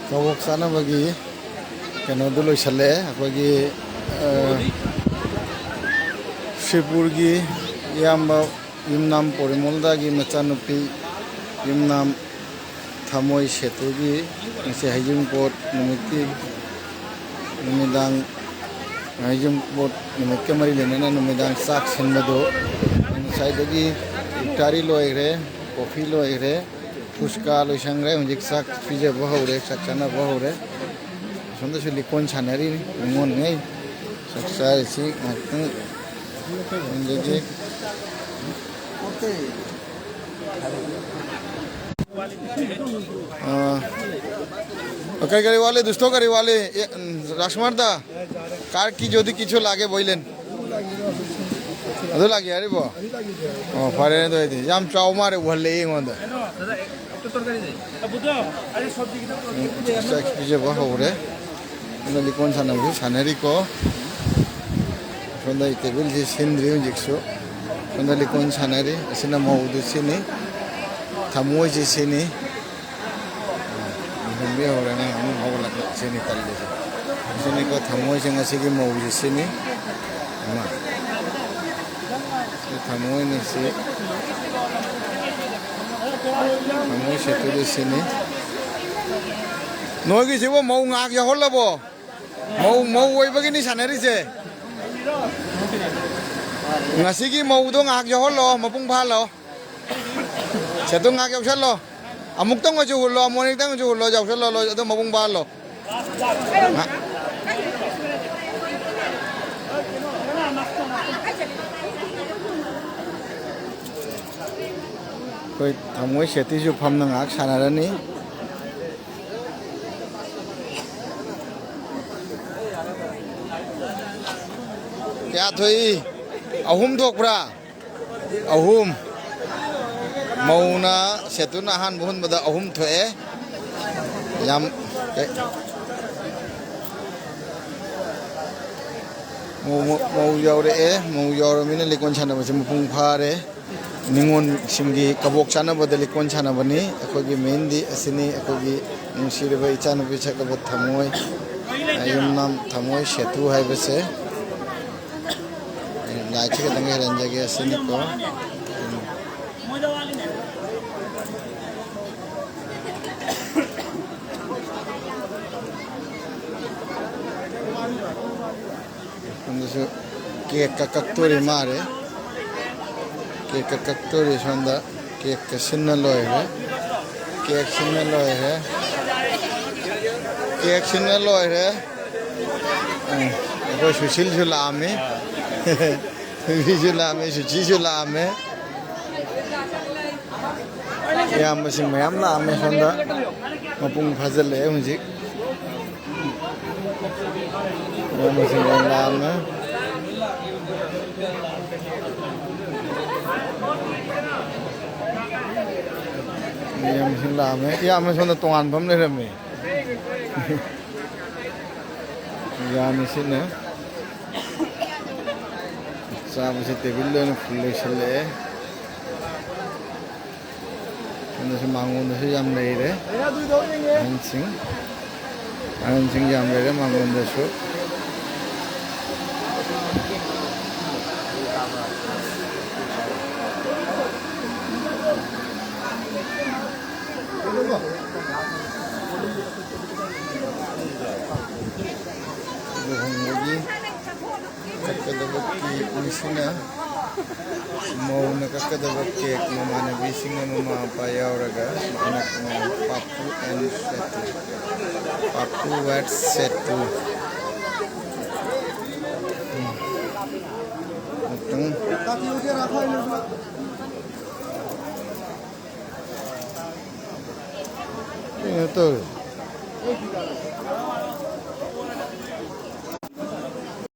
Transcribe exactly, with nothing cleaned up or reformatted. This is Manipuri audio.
ꯀꯕꯣꯛ ꯆꯥꯅꯕꯒꯤ ꯀꯩꯅꯣꯗꯨ ꯂꯣꯏꯁꯜꯂꯛꯑꯦ꯫ ꯑꯩꯈꯣꯏꯒꯤ, ꯑ, ꯁꯤꯔꯄꯨꯔꯒꯤ ꯏꯌꯥꯝꯕ ꯌꯨꯝꯅꯥꯝ ꯄꯣꯔꯤꯃꯣꯜꯗꯥꯒꯤ ꯃꯆꯥꯅꯨꯄꯤ ꯌꯨꯝꯅꯥꯝ ꯊꯥꯃꯣꯏ ꯁꯦꯇꯨꯒꯤ ꯉꯁꯤ ꯍꯩꯖꯤꯡꯄꯣꯠ ꯅꯨꯃꯤꯠꯀꯤ ꯅꯨꯃꯤꯗꯥꯡ, ꯍꯩꯖꯤꯡꯄꯣꯠ ꯅꯨꯃꯤꯠꯀ ꯃꯔꯤ ꯂꯩꯅꯅ ꯅꯨꯃꯤꯗꯥꯡ ꯆꯥꯛ ꯁꯤꯟꯕꯗꯨ ꯉꯁꯥꯏꯗꯒꯤ ꯏꯐꯇꯥꯔꯤ ꯂꯣꯏꯈ꯭ꯔꯦ, ꯀꯣꯐꯤ ꯂꯣꯏꯈ꯭ꯔꯦ, ꯐꯨꯁꯀꯥ ꯂꯣꯏꯁꯟꯈ꯭ꯔꯦ꯫ ꯍꯧꯖꯤꯛ ꯆꯥꯛ ꯄꯤꯖꯕ ꯍꯧꯔꯦ, ꯆꯥꯛ ꯆꯥꯅꯕ ꯍꯧꯔꯦ꯫ ꯑꯁꯣꯝꯗꯁꯨ ꯂꯤꯀꯣꯟ ꯁꯥꯟꯅꯔꯤꯅꯤ ꯅꯤꯉꯣꯜꯉꯩ꯫ ꯆꯥꯛ ꯆꯥꯔꯤꯁꯤ ꯉꯥꯛꯇꯪ ꯌꯦꯡꯖꯒꯦ꯫ हाँ। और कई कई वाले दोस्तों, कई वाले, ये, राजकुमार दा, कार की जो भी किचो लागे बोलें। ꯑꯗꯨ ꯂꯥꯛꯀꯦ ꯍꯥꯏꯔꯤꯕꯣ? ꯑꯣ, ꯐꯔꯦꯅꯦ ꯑꯗꯨ ꯑꯣꯏꯗꯤ꯫ ꯌꯥꯝ ꯆꯥꯎ ꯃꯥꯜꯂꯦ, ꯎꯍꯜꯂꯦ ꯑꯩꯉꯣꯟꯗ꯫ ꯆꯥꯛ ꯄꯤꯖꯕ ꯍꯧꯔꯦ꯫ ꯑꯗꯨꯅ ꯂꯤꯀꯣꯟ ꯁꯥꯟꯅꯕꯁꯨ ꯁꯥꯟꯅꯔꯤꯀꯣ꯫ ꯁꯣꯝꯗ ꯑꯩ ꯇꯦꯕꯜꯁꯤ ꯁꯤꯟꯗ꯭ꯔꯤ ꯍꯧꯖꯤꯛꯁꯨ꯫ ꯁꯣꯝꯗ ꯂꯤꯀꯣꯟ ꯁꯥꯟꯅꯔꯤ꯫ ꯑꯁꯤꯅ ꯃꯧꯗꯨ ꯁꯤꯅꯤ꯫ ꯊꯃꯣꯏꯁꯤ ꯁꯤꯅꯤ꯫ ꯎꯝ, ꯍꯨꯝꯕꯤ ꯍꯧꯔꯦ꯫ ꯑꯉꯥꯡ ꯑꯃꯨꯛ ꯍꯧꯒꯠꯂꯛꯄ꯫ ꯁꯤꯅꯤ ꯇꯜꯂꯤꯁꯦ꯫ ꯁꯤꯅꯤꯀꯣ ꯊꯃꯣꯏꯁꯦ ꯉꯁꯤꯒꯤ ꯃꯧꯁꯦ ꯁꯤꯅꯤ꯫ ꯑꯃ꯫ ꯁꯤ ꯊꯃꯣꯏꯅ ꯁꯤ꯫ ꯊꯃꯣꯏ ꯁꯦꯠꯇꯨꯗꯤ ꯁꯤꯅꯤ꯫ ꯅꯣꯏꯒꯤꯁꯤꯕꯨ ꯃꯧ ꯉꯥꯏꯍꯥꯛ ꯌꯥꯎꯍꯜꯂꯕꯣ? ꯃꯧ, ꯃꯧ ꯑꯣꯏꯕꯒꯤꯅꯤ ꯁꯥꯟꯅꯔꯤꯁꯦ꯫ ꯉꯁꯤꯒꯤ ꯃꯧꯗꯣ ꯉꯥꯏꯍꯥꯛ ꯌꯥꯎꯍꯜꯂꯣ, ꯃꯄꯨꯡ ꯐꯥꯍꯜꯂꯣ꯫ ꯁꯦꯠꯇꯨ ꯉꯥꯏꯍꯥꯛ ꯌꯥꯎꯁꯜꯂꯣ꯫ ꯑꯃꯨꯛꯇꯪ ꯑꯣꯏꯁꯨ ꯍꯨꯜꯂꯣ, ꯑꯃꯨꯛ ꯑꯅꯤꯛꯇꯪ ꯑꯣꯏꯁꯨ ꯍꯨꯜꯂꯣ, ꯌꯥꯎꯁꯜꯂꯣ, ꯂꯣꯏ, ꯑꯗꯨ ꯃꯄꯨꯡ ꯐꯥꯍꯜꯂꯣ꯫ ꯉꯥꯏꯍꯥꯛ꯫ ꯑꯩꯈꯣꯏ ꯊꯃꯣꯏ ꯁꯦꯠꯇꯤꯁꯨ ꯐꯝꯅ ꯉꯥꯏꯍꯥꯛ ꯁꯥꯟꯅꯔꯅꯤ꯫ ꯀꯌꯥ ꯊꯣꯛꯏ? ꯑꯍꯨꯝ ꯊꯣꯛꯄ꯭ꯔꯥ? ꯑꯍꯨꯝ꯫ ꯃꯧꯅ ꯁꯦꯠꯇꯨꯅ ꯑꯍꯥꯟꯕ ꯍꯨꯟꯕꯗ ꯑꯍꯨꯝ ꯊꯣꯛꯑꯦ꯫ ꯌꯥꯝ, ꯑꯦ꯫ ꯃꯧ, ꯃꯧ, ꯃꯧ ꯌꯧꯔꯛꯑꯦ꯫ ꯃꯧ ꯌꯧꯔꯃꯤꯅ ꯂꯤꯀꯣꯟ ꯁꯥꯟꯅꯕꯁꯦ ꯃꯄꯨꯡ ꯐꯥꯔꯦ꯫ ꯅꯤꯉꯣꯜꯁꯤꯡꯒꯤ ꯀꯕꯣꯛ ꯆꯥꯅꯕꯗ ꯂꯤꯀꯣꯟ ꯁꯥꯟꯅꯕꯅꯤ꯫ ꯑꯩꯈꯣꯏꯒꯤ ꯃꯦꯟꯗꯤ ꯑꯁꯤꯅꯤ, ꯑꯩꯈꯣꯏꯒꯤ ꯅꯨꯡꯁꯤꯔꯕ ꯏꯆꯥꯅꯨꯄꯤ ꯁꯛꯂꯕ ꯊꯝꯃꯣꯏ, ꯌꯨꯝꯅꯥꯝ ꯊꯝꯃꯣꯏ ꯁꯦꯇꯨ ꯍꯥꯏꯕꯁꯦ꯫ ꯂꯥꯏꯠꯁꯦ ꯈꯤꯇꯪ ꯍꯦꯜꯍꯟꯖꯒꯦ, ꯑꯁꯤꯅꯤꯀꯣ꯫ ꯁꯣꯝꯗꯁꯨ ꯀꯦꯛꯀ ꯀꯛꯇꯣꯔꯤ ꯃꯥꯜꯂꯦ꯫ ꯀꯦꯛꯀ ꯀꯛꯇꯣꯔꯤ ꯁꯣꯝꯗ꯫ ꯀꯦꯛꯀ ꯁꯤꯟꯅ ꯂꯣꯏꯔꯦ꯫ ꯀꯦꯛ ꯁꯤꯟꯅ ꯂꯣꯏꯔꯦ꯫ ꯀꯦꯛ ꯁꯤꯟꯅ ꯂꯣꯏꯔꯦ꯫ ꯎꯝ, ꯑꯩꯈꯣꯏ ꯁꯨꯁꯤꯜꯁꯨ ꯂꯥꯛꯑꯝꯃꯤ꯫ ꯁꯨꯁꯤꯜꯁꯨ ꯂꯥꯛꯑꯝꯃꯤ, ꯁꯨꯆꯤꯁꯨ ꯂꯥꯛꯑꯝꯃꯦ꯫ ꯏꯌꯥꯝꯕꯁꯤꯡ ꯃꯌꯥꯝ ꯂꯥꯛꯑꯝꯃꯦ ꯁꯣꯝꯗ꯫ ꯃꯄꯨꯡ ꯐꯥꯖꯤꯜꯂꯛꯑꯦ ꯍꯧꯖꯤꯛ꯫ ꯏꯌꯥꯝꯕꯁꯤꯡ ꯂꯣꯏ ꯂꯥꯛꯑꯝꯃꯦ꯫ ꯏꯌꯥꯝꯕꯁꯤꯡ ꯂꯥꯛꯑꯝꯃꯦ꯫ ꯏꯌꯥꯝꯕ ꯁꯣꯝꯗ ꯇꯣꯉꯥꯟꯕ ꯑꯃ ꯂꯩꯔꯝꯃꯦ꯫ ꯌꯥꯅꯤ ꯁꯤꯅ꯫ ꯆꯥꯕꯁꯦ ꯇꯦꯕꯜ ꯂꯣꯏꯅ ꯐꯨꯜ ꯂꯣꯏꯁꯤꯜꯂꯛꯑꯦ꯫ ꯁꯣꯝꯗꯁꯨ ꯃꯥꯡꯒꯣꯟꯗꯁꯨ ꯌꯥꯝ ꯂꯩꯔꯦ꯫ ꯑꯍꯟꯁꯤꯡ, ꯑꯍꯟꯁꯤꯡ ꯌꯥꯝ ꯂꯩꯔꯦ ꯃꯥꯡꯒꯣꯟꯗꯁꯨ꯫ ꯂꯨꯍꯣꯡꯕꯒꯤ ꯀꯛꯀꯗꯕ ꯀꯦꯛꯅꯤ ꯁꯤꯅ꯫ ꯃꯧꯅ ꯀꯛꯀꯗꯕ ꯀꯦꯛ, ꯃꯃꯥꯟꯅꯕꯤꯁꯤꯡ, ꯃꯃꯥ ꯃꯄꯥ ꯌꯥꯎꯔꯒ ꯃꯥꯅ ꯄꯥꯄꯨ ꯑꯦꯟ ꯁꯦꯇꯨ, ꯄꯥꯄꯨ ꯋꯦꯠ ꯁꯦꯇꯨ꯫ ꯎꯝ꯫ ꯑꯃꯨꯛꯇꯪ꯫ ꯀꯩꯅꯣ ꯇꯧꯔꯦ꯫